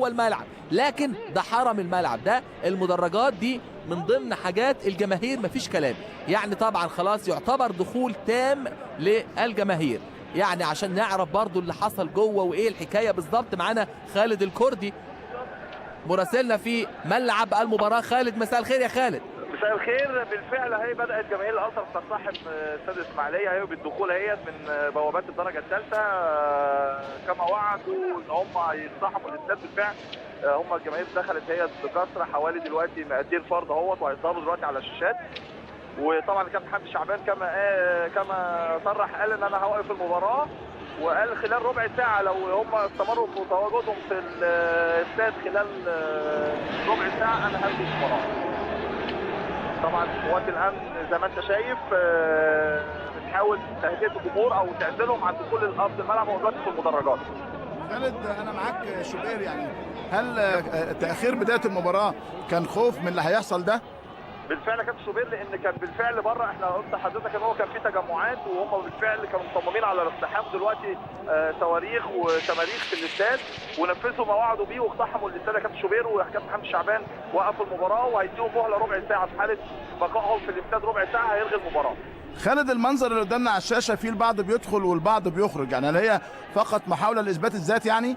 جوه الملعب، لكن ده حرم الملعب، ده المدرجات دي من ضمن حاجات الجماهير، مفيش كلام. يعني طبعا خلاص يعتبر دخول تام للجماهير. يعني عشان نعرف برضو اللي حصل جوه وايه الحكاية بالظبط، معانا خالد الكردي مراسلنا في ملعب المباراة. خالد مساء الخير يا خالد. مساء الخير. بالفعل اهي بدات جماهير الالتراس تقتحم استاد الاسماعيلية اهي بالدخول اهيت من بوابات الدرجة الثالثة كما وعدوا ان هم يقتحموا الاستاد. بالفعل هم الجماهير دخلت هي بكثرة، حوالي دلوقتي 200 فرد اهوت، وهيظهروا دلوقتي على الشاشات. وطبعا الكابتن حمدي شعبان كما صرح قال ان انا هوقف المباراة، وقال خلال ربع ساعة لو هم استمروا في تواجدهم في الاستاد خلال ربع ساعة انا هلغي المباراة. طبعا قوات الامن زي ما انت شايف بتحاول تهدئه الجمهور او تعزلهم عن دخول ارض الملعب ودلوقتي في المدرجات. خالد انا معاك شوبير، يعني هل تاخير بداية المباراة كان خوف من اللي هيحصل ده؟ بالفعل كابتن شوبير، لان كان بالفعل بره، احنا قلت لحضرتك ان هو كان في تجمعات وهم بالفعل كانوا مصممين على الاقتحام دلوقتي، صواريخ وشماريخ في الاستاد، ونفذوا ما وعدوا بيه واقتحموا الاستاد يا كابتن شوبير. وكابتن حمدي شعبان وقفوا المباراة وهيديهم مهله ربع ساعة، في حاله بقائهم في الاستاد ربع ساعة هيلغي المباراة. خالد المنظر اللي قدامنا على الشاشة فيه البعض بيدخل والبعض بيخرج، يعني هل هي فقط محاولة لاثبات الذات؟ يعني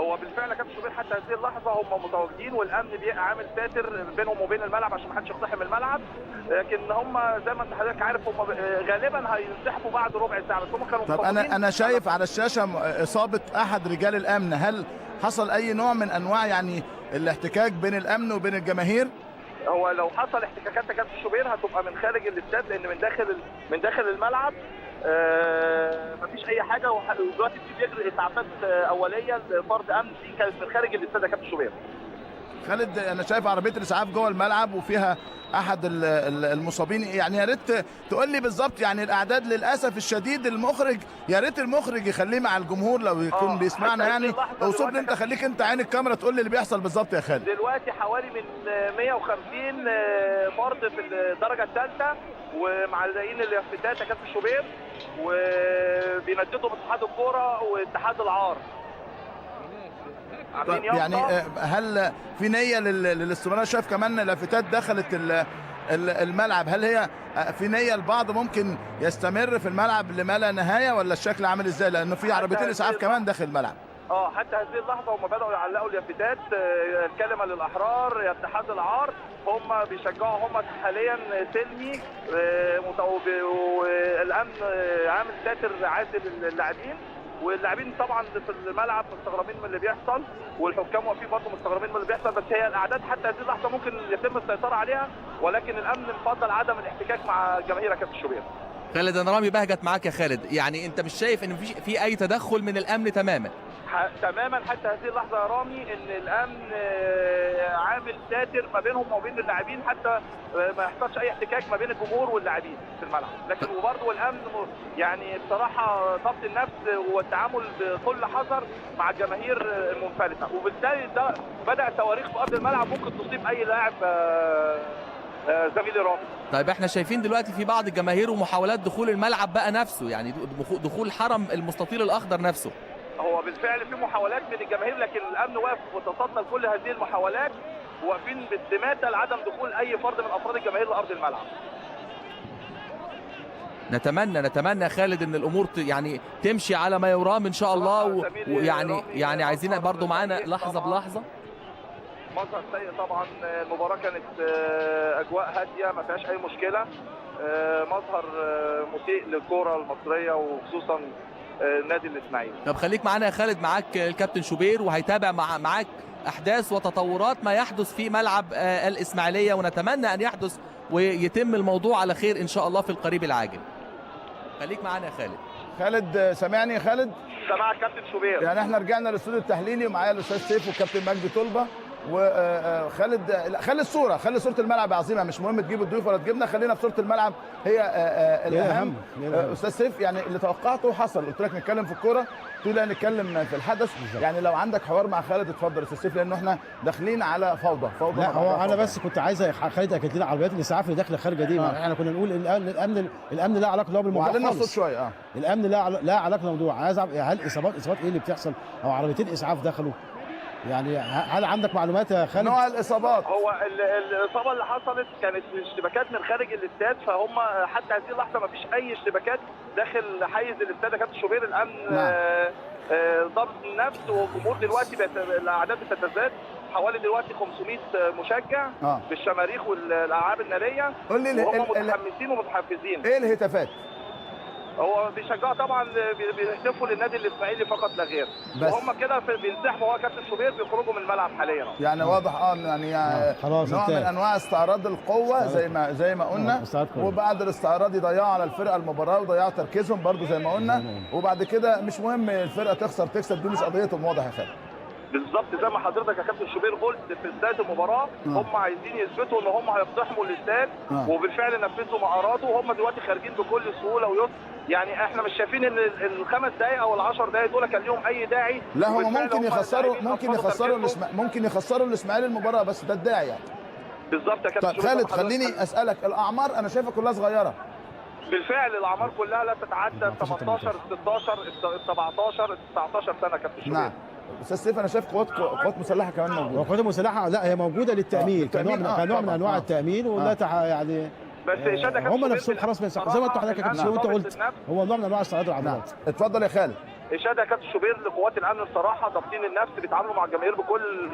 هو بالفعل يا كابتن شوبير حتى هذه اللحظة هم متواجدين، والامن بيبقى عامل ساتر بينهم وبين الملعب عشان ما حدش يقتحم الملعب، لكن هم زي ما انت حضرتك عارف هم غالبا هينسحبوا بعد ربع ساعة، بس هم كانوا. طب انا شايف على الشاشة اصابه احد رجال الامن، هل حصل اي نوع من انواع يعني الاحتكاك بين الامن وبين الجماهير؟ هو لو حصل احتكاكات يا كابتن شوبير هتبقى من خارج الاستاد، لان من داخل الملعب مفيش اي حاجة. ودلوقتي بيجري اسعافات اوليه لفرد امن دي كانت من خارج الاستاد يا كابتن شوبير. خالد انا شايف عربية الاسعاف جوه الملعب وفيها احد المصابين، يعني يا ريت تقول لي بالظبط يعني الاعداد. للاسف الشديد المخرج، يا ريت المخرج يخليه مع الجمهور لو يكون بيسمعنا، يعني اوصف لي انت، خليك انت عين الكاميرا تقول لي اللي بيحصل بالظبط يا خالد. دلوقتي حوالي من 150 فرد في الدرجة الثالثة ومعلقين اللافتات يا كابتن شوبير، وبينددوا باتحاد الكورة واتحاد العار. طيب يعني هل في نيه للاستمرار؟ شايف كمان لافتات دخلت الملعب، هل هي في نيه البعض ممكن يستمر في الملعب لما لا نهاية، ولا الشكل عامل ازاي؟ لانه في عربيتين اسعاف كمان داخل الملعب. حتى هذه اللحظة هم بداوا يعلقوا اليافتات، الكلمة للاحرار يا اتحاد العار، هم بيشجعوا، هم حاليا سلمي، والامن عامل ساتر عازل اللاعبين، واللاعبين طبعا في الملعب مستغربين من اللي بيحصل، والحكام واقفين برضه مستغربين من اللي بيحصل، بس هي الاعداد حتى هذه اللحظة ممكن يتم السيطرة عليها، ولكن الامن مفضل عدم الاحتكاك مع الجماهير يا كابتن شوبير. خالد انا رامي بهجت معاك يا خالد، يعني انت مش شايف ان في اي تدخل من الامن تماما؟ تماما حتى هذه اللحظة يا رامي، ان الامن عامل ساتر ما بينهم وما بين اللاعبين حتى ما يحصلش اي احتكاك ما بين الجمهور واللاعبين في الملعب، لكن وبرضه الامن يعني بصراحة ضبط النفس والتعامل بكل حذر مع الجماهير المنفلته، وبالتالي ده بدا صواريخ في ارض الملعب ممكن تصيب اي لاعب زميلي رامي. طيب احنا شايفين دلوقتي في بعض الجماهير ومحاولات دخول الملعب بقى نفسه، يعني دخول حرم المستطيل الاخضر نفسه. هو بالفعل في محاولات من الجماهير، لكن الامن واقف وتصدى لكل هذه المحاولات، واقفين باستماته لعدم دخول اي فرد من افراد الجماهير لارض الملعب. نتمنى خالد ان الامور يعني تمشي على ما يرام ان شاء الله، ويعني يعني عايزين برضو معانا لحظة بلحظة. مظهر سيء طبعا، المباراة كانت اجواء هادية ما فيهاش اي مشكلة، مظهر مسيء للكرة المصرية وخصوصا النادي الاسماعيلي. طب خليك معانا يا خالد، معاك الكابتن شوبير وهيتابع معاك احداث وتطورات ما يحدث في ملعب الاسماعيلية، ونتمنى ان يحدث ويتم الموضوع على خير ان شاء الله في القريب العاجل. خليك معانا يا خالد. خالد سامعني يا خالد؟ سامعك كابتن شوبير. يعني احنا رجعنا للاستوديو التحليلي ومعايا الاستاذ سيف والكابتن مجدي طلبه وخالد. خلي الصورة، خلي صوره الملعب عظيمة، مش مهم تجيب الضيوف ولا تجيبنا، خلينا في صوره الملعب هي الاهم. استاذ سيف، يعني اللي توقعته حصل، قلت لك نتكلم في الكورة، قلت لي نتكلم في الحدث بالزبط. يعني لو عندك حوار مع خالد اتفضل استاذ سيف، لانه احنا داخلين على فوضى فوضى. لا هو انا بس كنت عايز خالد اكد لنا عربيات الاسعاف اللي داخله خارجه دي. احنا كنا نقول الامن لا علاقة له بالموضوع خالص. وعلينا الصوت شوية. الامن لا علاقة بالموضوع. عايز هل اصابات ايه اللي بتحصل، او عربيتين اسعاف دخلوا؟ يعني هل عندك معلومات يا خالد؟ نوع الاصابات؟ هو الاصابة اللي حصلت كانت اشتباكات من خارج الاستاد، فهم حتى هذه اللحظة ما فيش اي اشتباكات داخل حيز الاستاد يا كابتن شوبير. الامن ضبط النفس، والجمهور دلوقتي الاعداد بتتزاد، حوالي دلوقتي 500 مشجع بالشماريخ والالعاب النارية. قول لي وهم متحمسين ومتحفزين. ايه الهتافات؟ هو بيشجعوا طبعا، بيهتفوا للنادي الاسماعيلي فقط لا غير، وهم كده بينسحبوا. هو كابتن شوبير بيخرجوا من الملعب حاليا. يعني واضح يعني خلاص نوع من انواع استعراض القوة زي ما قلنا، وبعد الاستعراض يضيعوا على الفرقة المباراة وضيعوا تركيزهم برضو زي ما قلنا، وبعد كده مش مهم الفرقة تخسر تكسب، دي مش قضيتهم. واضح يا خالد؟ بالظبط زي ما حضرتك يا كابتن شوبير قلت في بداية المباراة، هم عايزين يثبتوا ان هم هيقتحموا الاستاد، وبالفعل نفذوا ما ارادوا، وهم دلوقتي خارجين بكل سهولة ويسر. يعني احنا مش شايفين ان ال5 دقائق او ال10 دقائق دول كان ليهم اي داعي. لا هم ممكن يخسروا، ممكن يخسروا الاسماعيلي المباراة، بس ده الداعي يعني. بالظبط يا كابتن. طيب خالد خليني اسالك، الاعمار انا شايفها كلها صغيرة. بالفعل الاعمار كلها لا تتعدى 18 16 17 19 سنة كابتن شوبير. نعم استاذ سيف، انا شايف قوات مسلحة كمان موجودة. القوات المسلحة لا هي موجودة للتامين، كنوع من انواع التامين، ولا يعني بس اشاده هم نفسهم خلاص زي ما انت حضرتك يا كابتن شوبير انت قلت، هو نوع من انواع استعراض العضلات. اتفضل يا خالد. اشاده يا كابتن شوبير لقوات الامن بصراحة، ضابطين النفس، بيتعاملوا مع الجماهير بكل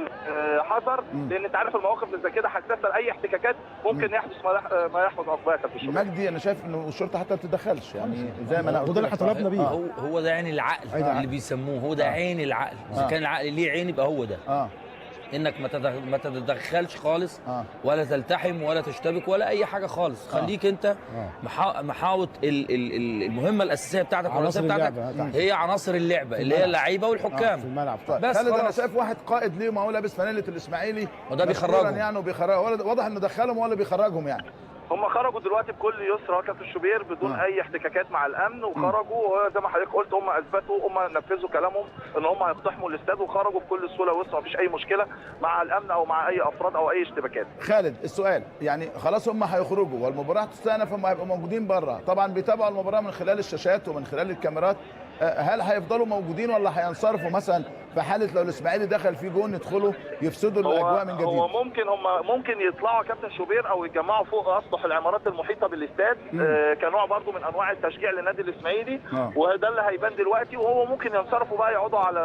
حذر، لان انت عارف المواقف اللي زي كده حساسة لاي احتكاكات ممكن يحدث ما يحدث عقبها يا كابتن شوبير. مجدي انا شايف انه الشرطة حتى ما بتتدخلش، يعني زي ما انا قلت، وده اللي احنا طلبنا بيه. هو ده عين العقل اللي بيسموه، هو ده عين العقل. اذا كان العقل ليه عين يبقى هو ده. انك ما تتدخلش خالص، ولا تلتحم ولا تشتبك ولا اي حاجة خالص. خليك انت محاوط المهمة الاساسية بتاعتك والرئيسيه بتاعتك هي عناصر اللعبة اللي هي اللعيبة والحكام في الملعب. طيب. بس خالد انا شايف واحد قائد ليه، ما هو لابس فانيله الاسماعيلي وده بيخرجهم يعني، وبيخرجهم، واضح انه دخلهم ولا بيخرجهم يعني. هم خرجوا دلوقتي بكل يسر يا كابتن شوبير بدون اي احتكاكات مع الامن، وخرجوا زي ما حضرتك قلت، هم اثبتوا، هم نفذوا كلامهم ان هم هيقتحموا الاستاد، وخرجوا بكل سهولة ويسر، مفيش اي مشكلة مع الامن او مع اي افراد او اي اشتباكات. خالد السؤال، يعني خلاص هم هيخرجوا والمباراة هتستأنف، هم هيبقوا موجودين بره، طبعا بيتابعوا المباراة من خلال الشاشات ومن خلال الكاميرات، هل هيفضلوا موجودين ولا هينصرفوا مثلا في حاله لو الاسماعيلي دخل فيه جون يدخلوا يفسدوا الاجواء من جديد؟ هو ممكن هم ممكن يطلعوا كابتن شوبير او يتجمعوا فوق اسطح العمارات المحيطة بالاستاد، كنوع برضو من انواع التشجيع للنادي الاسماعيلي، وده اللي هيبان دلوقتي. وهو ممكن ينصرفوا بقى، يقعدوا على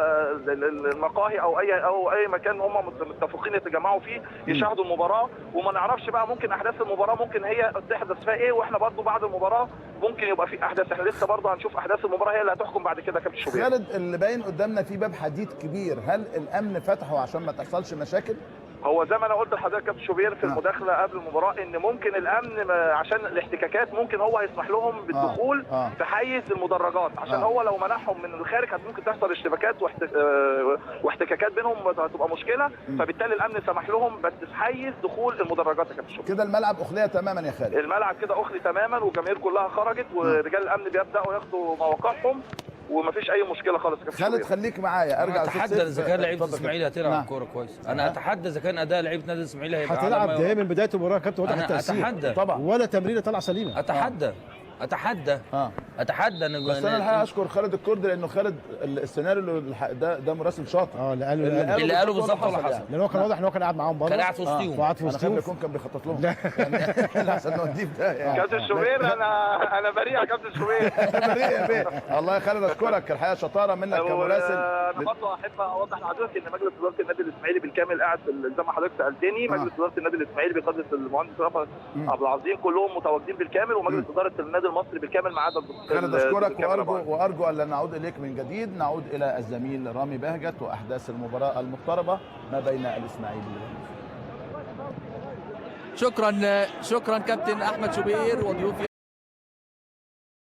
المقاهي او اي مكان هم متفقين يتجمعوا فيه يشاهدوا المباراة، وما نعرفش بقى ممكن احداث المباراة ممكن هي تحدث فيها ايه، واحنا برضو بعد المباراة ممكن يبقى في احداث، احنا لسه برضو هنشوف احداث المباراة هي اللي هتحكم بعد كده كابتن شوبير. خالد اللي باين قدامنا في باب حديد كبير، هل الامن فتحه عشان ما تحصلش مشاكل؟ هو زي ما انا قلت لحضرتك كابتن شوبير في المداخلة قبل المباراة ان ممكن الامن عشان الاحتكاكات ممكن هو يسمح لهم بالدخول في حيز المدرجات، عشان هو لو منعهم من الخارج ممكن تحصل اشتباكات واحتكاكات بينهم هتبقى مشكلة، فبالتالي الامن سمح لهم بس في حيز دخول المدرجات يا كابتن شوبير. كده الملعب اخلي تماما يا خالد؟ الملعب كده اخلي تماما، والجماهير كلها خرجت، ورجال الامن بيبداوا ياخدوا مواقعهم، ومفيش اي مشكلة خالص. خالد خليك معايا، ارجع اتحدى اذا كان لعيبة الاسماعيلي هتلعب كورة كويس. انا اتحدى اذا كان اداء لعيبة نادي الاسماعيلي هيبقى هتلعب ده من بداية المباراة يا كابتن، واضح التاثير اتحدى طبعا، ولا تمريره طالعه سليمة. اتحدى اتحدى اتحدى ان بس انا الحقيقة اشكر خالد الكرد، لانه خالد السيناريو ده مراسل شاطر، اللي قاله بالظبط اللي حصل، لان هو كان واضح ان هو كان قاعد معاهم بره، كان قاعد في وسطيهم، قاعد في وسطيهم، انا خايف يكون كان بيخطط لهم يعني عشان نوديه في ده يعني. كابتن شوبير انا بريء يا كابتن شوبير، بريء يا بيه. الله يا خالد اشكرك، الحقيقة شطارة منك كمراسل. انا برضه احب اوضح لحضرتك ان مجلس ادارة النادي الاسماعيلي بالكامل قاعد زي ما حضرتك سالتني، مجلس ادارة النادي الاسماعيلي بقيادة المهندس رفعت عبد العظيم كلهم متواجدين بالكامل، ومجلس ادارة النادي المصري بالكامل ما عدا الدكتور خالد. اشكرك وارجو الا نعود اليك من جديد. نعود الى الزميل رامي بهجت واحداث المباراة المضطربة ما بين الاسماعيلي والمصري. شكرا شكرا كابتن احمد شوبير وضيوفي.